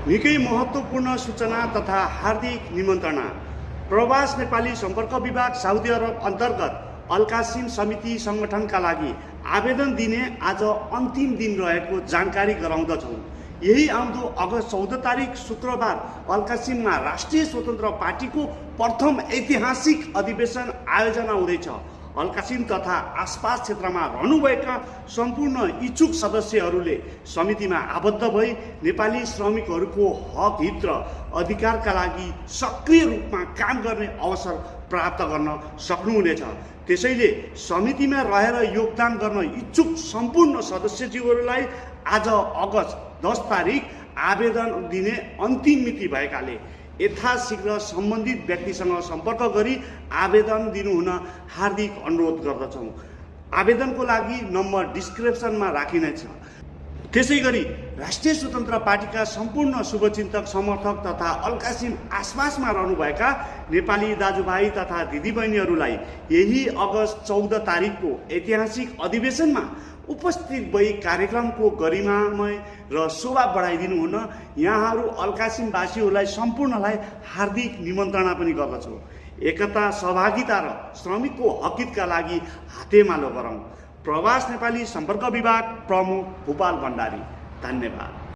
निकै महत्त्वपूर्ण सूचना तथा हार्दिक निमन्त्रणा। प्रवास नेपाली सम्पर्क विभाग साउदी अरब अन्तर्गत अल कासिम समिति सङ्गठनका लागि आवेदन दिने आज अन्तिम दिन रहेको जानकारी गराउँदछौँ। यही आउँदो अगस्त 14 तारिक शुक्रबार अल कासिममा राष्ट्रिय स्वतन्त्र पार्टीको प्रथम ऐतिहासिक अधिवेशन आयोजना हुँदैछ। अल कासिम तथा आसपास क्षेत्रमा रहनुभएका सम्पूर्ण इच्छुक सदस्यहरूले समितिमा आबद्ध भई नेपाली श्रमिकहरूको हक हित र अधिकारका लागि सक्रिय रूपमा काम गर्ने अवसर प्राप्त गर्न सक्नुहुनेछ। त्यसैले समितिमा रहेर योगदान गर्न इच्छुक सम्पूर्ण सदस्यज्यूहरूलाई आज अगस्त 10 तारिक आवेदन दिने अन्तिम मिति भएकाले यथाशीघ्र सम्बन्धित व्यक्तिसँग सम्पर्क गरी आवेदन दिनुहुन हार्दिक अनुरोध गर्दछौँ। आवेदनको लागि नम्बर डिस्क्रिप्सनमा राखिनेछ। त्यसै गरी राष्ट्रिय स्वतन्त्र पार्टीका सम्पूर्ण शुभचिन्तक समर्थक तथा अल कासिम आसपासमा रहनुभएका नेपाली दाजुभाइ तथा दिदीबहिनीहरूलाई यही अगस्त 14 तारिकको ऐतिहासिक अधिवेशनमा उपस्थित भई कार्यक्रमको गरिमामय र शोभा बढाइदिनु हुन यहाँहरू अल कासिमवासीहरूलाई सम्पूर्णलाई हार्दिक निमन्त्रणा पनि गर्दछु। एकता, सहभागिता र श्रमिकको हकितका लागि हातेमालो गरौँ। प्रवास नेपाली सम्पर्क विभाग प्रमुख भूपाल भण्डारी। धन्यवाद।